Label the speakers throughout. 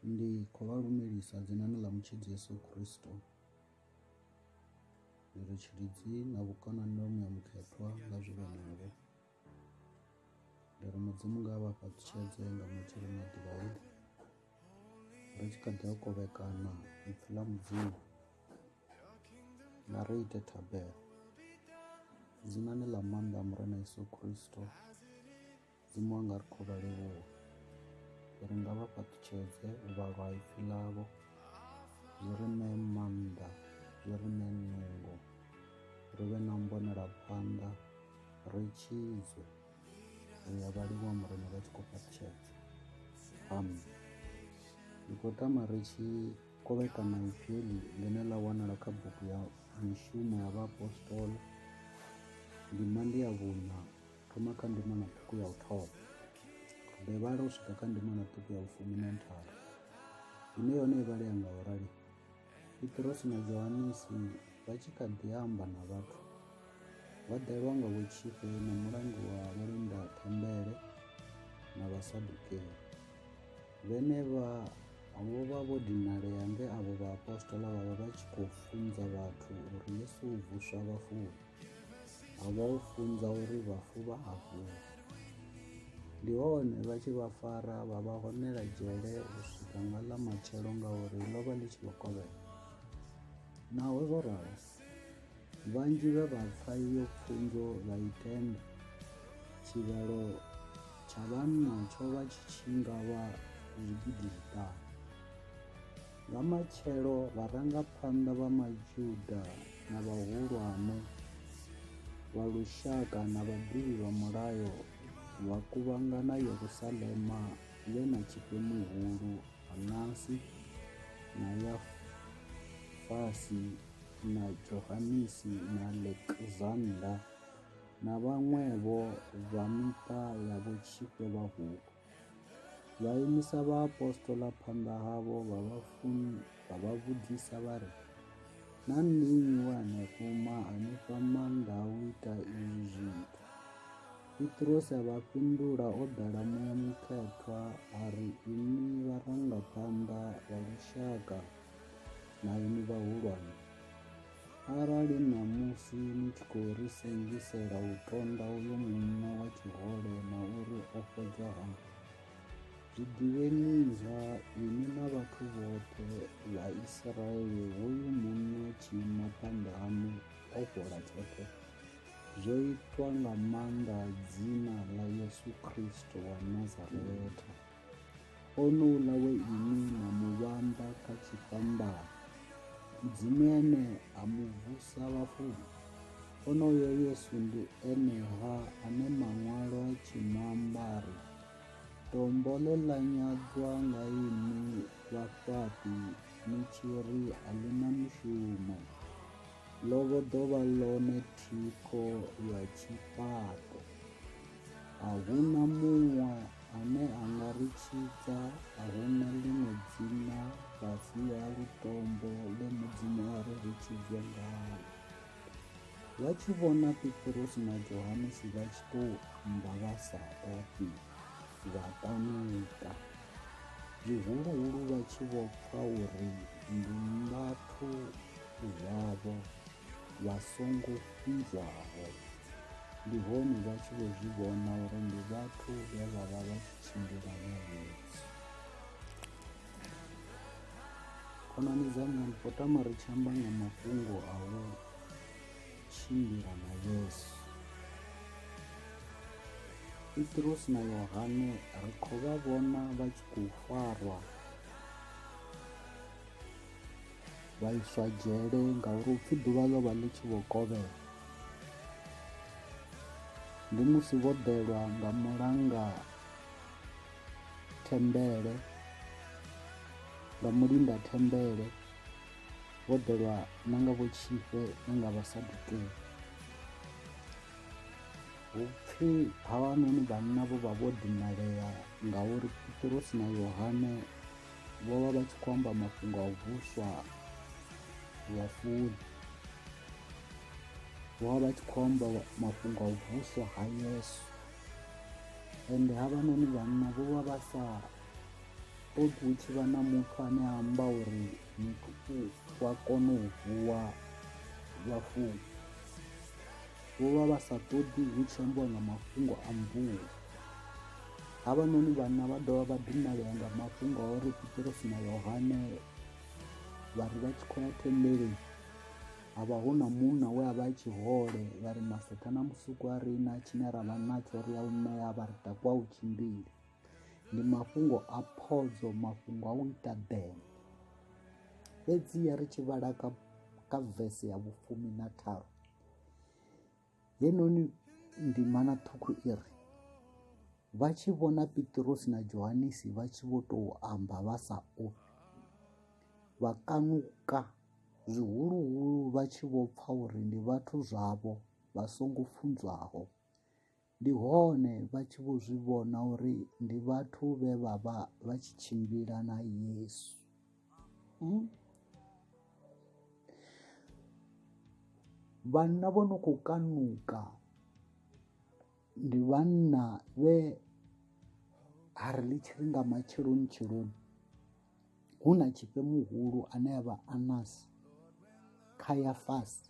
Speaker 1: Ndi khou vha lumelisa dzinani ḽa mutshidzi Yesu Kristo ndi ri tshilidzi na vhukonani na muya mukhethwa nga zwi vhe navho ndi ri mudzimu nga vha fhaṱutshedze nga matsheloni a ḓuvha heḽi ri tshi kha ḓi ya kovhekana ipfi ḽa mudzimu nga ri ite thabelo dzinani ḽa maanḓa a murena Yesu Kristo Mudzimu wanga ri khou vha livhuwa uri nga vha fhaṱutshedze u vhalwa ipfi ḽavho zwi ri ṋee maanḓa zwi ri ṋee nungo ri vhe na mbonela phanḓa ri tshidzwe ri ya vha livhuwa murena vha tshi khou fhaṱutshedza amen ndi khou tama ri tshi kovhekana ipfi heḽi ḽine ḽa wanala kha bugu ya mishumo ya vhaapostola ndima ndi ya vhuṋa thoma kha ndimana ṱhukhu ya u thoma ri ḓo vhala u swika kha ndimana ṱhukhu ya vhufumi na ntharu ine yone i vhalea nga u rali Pitrosi na Johanisi vha tshi kha ḓi amba na vhathu vha ḓelwa nga vhotshifhe na mulangi wa vhalinda thembele na vhasadukei vhenevha vho vha vho dinalea nge avho vhaapostola vha vha vha tshi khou funza vhathu uri Yesu u vuswa vhafuni Ha vha u funza uri vhafu vha a vuwa. Ndi hone vha tshi vha fara vha vha hoṋela dzhele u swika nga ḽa matshelo ngauri ḽo vha ḽi tshi vho kovhela. Naho zwo ralo, vhanzhi vhe vha pfa iyo pfunzo vha i tenda, tshivhalo tsha vhanna tsho vha tshi tshi nga vha zwigidi zwiṱanu. Nga matshelo vharangaphanḓa vha Majuda na vhahulwane vha lushaka na vhaḓivhi vha mulayo vha kuvhangana Yerusalema vhe na tshifhe muhulu Anasi na Yafasi na Johanisi na Alekzannda na vhaṅwe-vho vha miṱa ya vhotshifhe vhahulu. Vha imisa vhaapostola phanḓa havho vha vha vhudzisa vha ri, Naa ndi nnyi we a ni ruma a ni fha maanḓa a u ita izwi zwithu? Pitrosi a vha fhindula o ḓala Muya Mukhethwa a ri, Inwi vharangaphanḓa vha lushaka na inwi vhahulwane, Arali ṋamusi ni tshi khou ri sengisela u tonda uyo munna wa tshihole na uri o fhodzwa hani, zwi ḓivheni-zwa inwi na vhathu vhoṱhe vha Israele hoyu munna a tshi ima phanḓa haṋu o fhola tshoṱhe, zwo itwa nga maanḓa a dzina ḽa Yesu Kristo wa Nazaretha. Onouḽa we inwi na mu vhamba kha tshifhambano, Mudzimu ene a mu vusa vhafuni. Onoyo Yesu ndi ene-ha ane Maṅwalo a tshi mu amba a ri, Tombo ḽe ḽa nyadzwa nga inwi vhafhaṱi ni tshi ri a ḽi na mushumo, ḽo vho ḓo vha ḽone thikho ya tshifhaṱo. A hu na muṅwe ane a nga ri tshidza, a hu na ḽiṅwe dzina fhasi ha lutombo ḽe Mudzimu a ri ri tshidzwe ngaḽo. Vha tshi vhona Pitrosi na Johanisi vha tshi tou amba vha sa ofhi, vha kanuka, zwihuluhulu vha tshi vho pfa uri ndi vhathu zwavho vha songo funzwaho. Ndi hone vha tshi vho zwi vhona uri ndi vhathu vhe vha vha vha tshi tshimbila na Yesu. Khonani dzanga ndi khou tama ri tshi amba nga mafhungo a u tshimbila na Yesu. Pitrosi na Yohane ri khou vha vhona vha tshi khou farwa vha iswa dzhele ngauri upfhi ḓuvha ḽo vha ḽi tshi vho kovhela. Ndi musi vho ḓelwa nga mulanga thembele nga mulinda thembele vho ḓelwa na nga vhotshifhe na nga vhasadukei. Hupfi havhanoni vhanna vho vha vho dinalea ngauri Pitrosi na Yohane vho vha vha tshi khou amba mafhungo a u vuswa vhafuni. Vho vha vha tshi khou amba mafhungo a u vuswa ha Yesu ende havhanoni vhanna vho vha vha sa. ṱoḓi hu tshi vha na muthu ane a amba uri muthu u a kona u vuwa vhafuni. Vho vha vha sa ṱoḓi hu tshi ambiwa nga mafhungo a mvuwo. Havhanoni vhanna vha dovha vha dinalea nga mafhungo a uri Pitrosi na Yohane vha ri vha tshi khou ya thembeleni ha vha hu na munna we a vha a tshihole vha ri maseṱha na musuku a ri na tshine ra vha natsho ri a u ṋea vha ri takuwa u tshimbile. Ndi mafhungo a phodzo, mafhungo a u ita ḓeme. Fhedziha ri tshi vhala kha vese ya vhufumi na tharu heinoni ndimana ṱhukhu i ri vha tshi vhona Pitrosi na Johanisi vha tshi vho tou amba vha sa ofhi, vha kanuka zwihuluhulu vha tshi vho pfa uri ndi vhathu zwavho vha songo funzwaho. Ndi hone vha tshi vho zwi vhona uri ndi vhathu vhe vha vha vha tshi tshimbila na Yesu. Hmm? Vhanna vho no khou kanuka ndi vhanna vhe ha ri ḽi tshi ri nga matsheloni tsheloni hu na tshifhe muhulu ane a vha Anasi, Khayafasi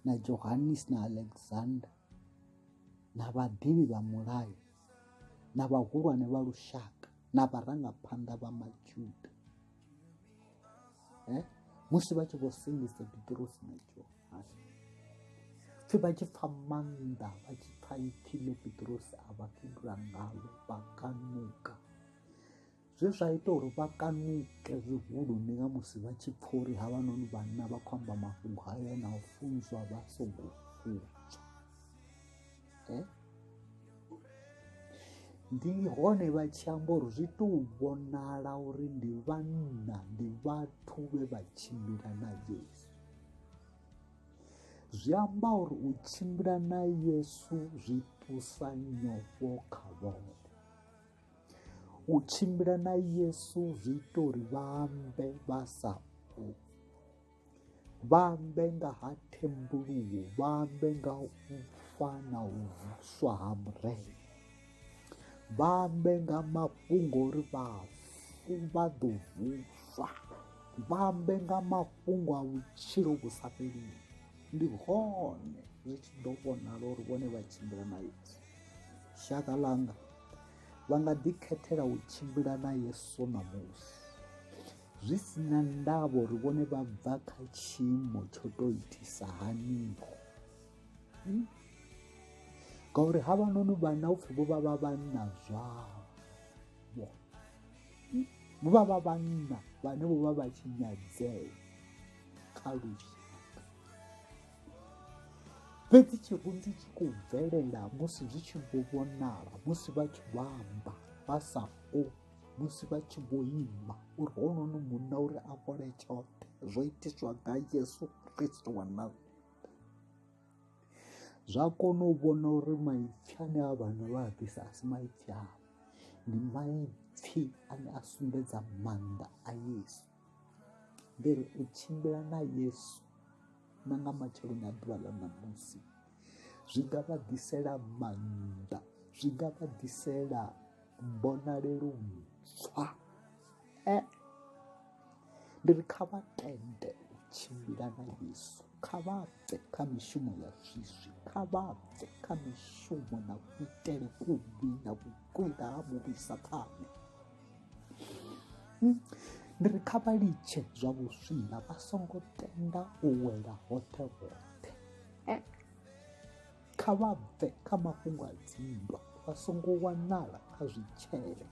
Speaker 1: na Johanisi na Alexander na vhaḓivhi vha mulayo na vhahulwane vha lushaka na vharangaphanḓa vha Majuda. Eh? Musi vha tshi vho sengisa Pitrosi na Johane pfhi vha tshi pfa maanḓa vha tshi pfa ipfhi ḽe Pitrosi a vha fhindula ngalo vha kanuka. Zwe zwa ita uri vha kanuke zwihulu ndi nga musi vha tshi pfa uri havhanoni vhanna vha khou amba mafhungo haya na u funzwa vha songo funzwa. Eh? Ndi hone vha tshi amba uri zwi tou vhonala uri ndi vhanna ndi vhathu vhe vha tshimbila na Yesu. Zwi amba uri u tshimbila na Yesu zwi ṱusa nyofho kha vhone. U tshimbila na Yesu zwi ita uri vha ambe vha sa ofhi, vha ambe nga ha thembuluwo, vha ambe nga u fa na u vuswa ha Murena, vha ambe nga mafhungo uri vhafu vha ḓo vuswa, vha ambe nga mafhungo a vhutshilo vhu sa fheliho. Ndi hone zwi tshi ḓo vhonala uri vhone vha tshimbila na Yesu. Shaka ḽanga vha nga ḓikhethela u tshimbila na Yesu ṋamusi, zwi si na ndavha uri vhone vha bva kha tshiimo tsho tou itisa haniho. Hmm? Ngauri havhanoni vhana upfhi vho vha vha vhanna zwavho, hmm? vho vha vha vhanna vhane vho vha vha tshi nyadzea kha lushaka. Fhedzi tshirunzi tshi khou bvelela musi zwi tshi vho vhonala, musi vha tshi vho amba vha sa ofhi, musi vha tshi vho ima uri hounoni munna uri a fhole tshoṱhe zwo itiswa nga Yesu Kristo wa Nazareta. Zwa kona u vhona uri maipfi ane a vhana vha a bvisa a si maipfi avho, ndi maipfi ane a sumbedza maanḓa a Yesu. Ndi ri u tshimbila na Yesu na nga matsheloni a ḓuvha ḽa ṋamusi zwi nga vha ḓisela maanḓa, zwi nga vha ḓisela mbonalelo ntswa. Ndi ri kha vha tende u tshimbila na Yesu, kha vha bve kha mishumo ya swiswi, kha vha bve kha mishumo na kuitele kuvhi na vhukwila ha muvhi Saṱhane. Ndi ri kha vha litshe zwa vhuswina vha songo tenda u wela hoṱhe hoṱhe. Kha vha bve kha mafhungo a dzinndwa vha songo wanala kha zwitshele.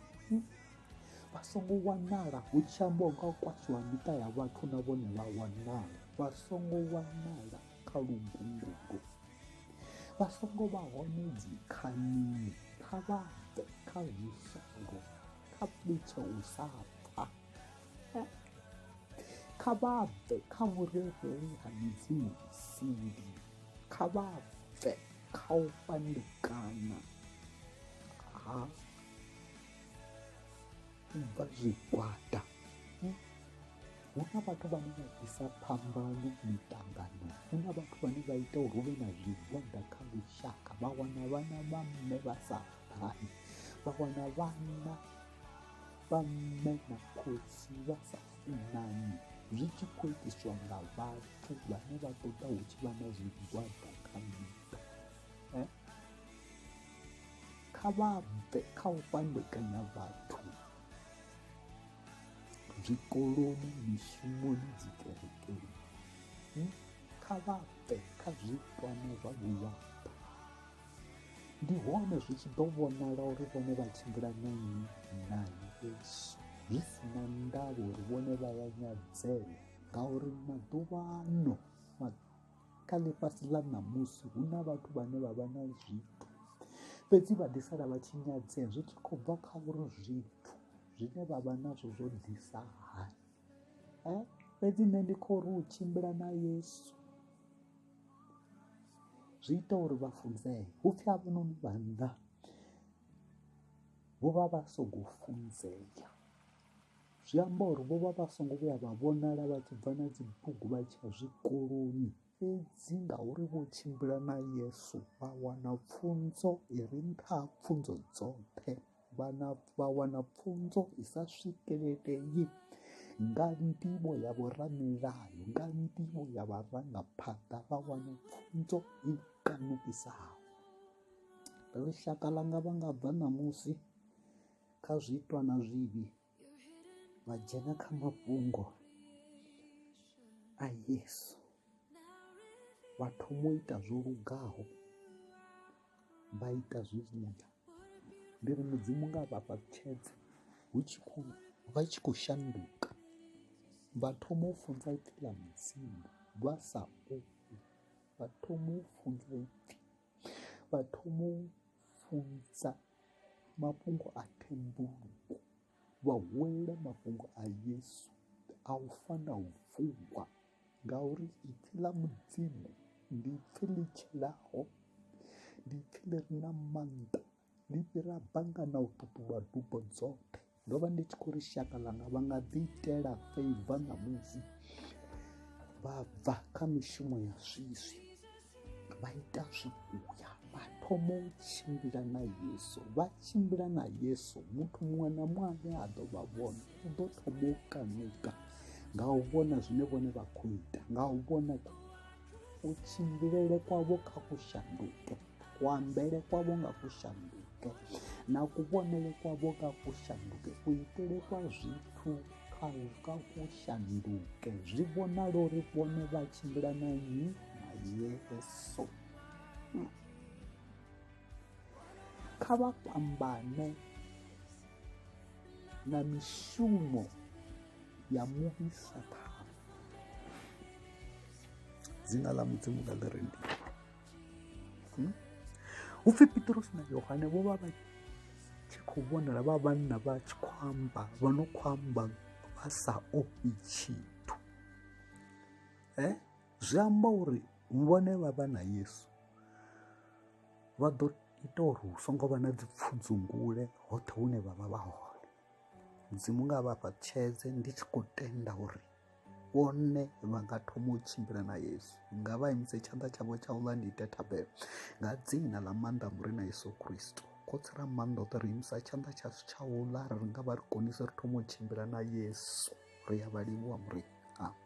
Speaker 1: Vha songo wanala hu tshi ambiwa nga u kwashiwa miṱa ya vhathu na vhone vha wanala. Vha songo wanala kha lugungulu. Vha songo vha hone dzikhanini. Kha vha bve kha zwisolo. Kha vha litshe u sa pfa. Kha vha bve kha vhurereli ha midzimu isili. Kha vha bve kha u fhandekana ha u bva zwigwada. Hu na vhathu vhane vha ḓisa phambano miṱanganoni, hu na vhathu vhane vha ita uri hu vhe na zwigwada kha lushaka, vha wana vhana vha mme vha sa pfani, vha wana vhana.
Speaker 2: Vha mme na khotsi vha sa funani zwi tshi khou itiswa nga vhathu vhane vha ṱoḓa hu tshi vha na zwigwada kha miṱa. Kha vha bve kha u fhandekanya vhathu zwikoloni, mishumoni, dzi kerekeni. Kha vha bve kha zwiitwana zwa vhuyaḓa. Ndi hone zwi tshi ḓo vhonala uri vhone vha tshimbila na nnyi na Yesu zwi si na ndavha uri vhone vha ya nyadzea ngauri maḓuvhano kha ḽifhasi ḽa ṋamusi hu na vhathu vhane vha vha na zwithu fhedzi vha ḓi sala vha tshi nyadzea zwi tshi khou bva kha uri zwithu zwine vha vha nazwo zwo ḓisa hani. Fhedzi nṋe ndi khou ri u tshimbila na Yesu zwi ita uri vha funzee hu pfhi havhanoni vhanna vho vha vha songo funzea zwi amba uri vho vha vha songo vhuya vha vhonala vha tshi bva na dzibugu vha tshi ya zwikoloni fhedzi ngauri vho tshimbila na Yesu vha wana pfunzo i re nṱha ha pfunzo dzoṱhe. Vhana vha wana pfunzo i sa swikelelei nga nḓivho ya vhoramilayo, nga nḓivho ya vharangaphanḓa vha wana pfunzo i kanukisaho. Lushaka langa vha nga bva ṋamusi kha zwiitwa na zwivhi vha dzhena kha mafhungo a Yesu vha thoma u ita zwo lugaho vha ita zwivhuya. Ndi ri Mudzimu nga vha fhaṱutshedze hu tshi khou vha tshi khou shanduka vha thoma u funza ipfhi ḽa Mudzimu vha sa ofhi, vha thoma u funza ipfhi, vha thoma u funza mafhungo a thembuluko, vha huwelela mafhungo a Yesu a u fa na u vuwa ngauri ipfhi ḽa Mudzimu ndi ipfhi ḽi tshilaho, ndi ipfhi ḽi re na maanḓa, ḽi fhira banga na u ṱuṱula dubo dzoṱhe. Ndo vha ndi tshi khou ri shaka ḽanga vha nga ḓi itela feiva ṋamusi vha bva kha mishumo ya swiswi vha ita zwivhuya vha thoma u tshimbila na Yesu vha tshimbila na Yesu muthu muṅwe na muṅwe ane a ḓo vha vhona u ḓo thoma u kanuka nga u vhona zwine vhone vha khou ita nga u vhona kutshimbilele kwavho kha ku shanduke kuambele kwavho nga ku shanduke na kuvhonele kwavho nga ku shanduke kuitele kwa zwithu kha kha ku shanduke zwi vhonala uri vhone vha tshimbila na nnyi na Yesu. Kha vha fhambane na mishumo ya muvhi Sathane. Dzina ḽa Mudzimu nga ḽi rendiwe. Hmm? Hu pfi Pitrosi na Yohane vho vha vha tshi khou vhonala vha vhanna vha tshi khou amba vha no khou amba vha sa ofhi tshithu. Eh? Zwi amba uri vhone vha vha na Yesu vha ḓo ita uri hu songo vha na dzi pfudzungule hoṱhe hune vha vha vha hone. Mudzimu nga vha fhaṱutshedze ndi tshi khou tenda uri vhone vha nga thoma u tshimbila na Yesu nga vha imise tshanḓa tshavho tsha u ḽa ndi ite thabelo nga dzina ḽa maanḓa Murena Yesu Kristo. Khotsi ra maanḓa oṱhe ri imisa tshanḓa tshashu tsha u ḽa ri nga vha ri konise ri thoma u tshimbila na Yesu ri a vha livhuwa Murena. Amen.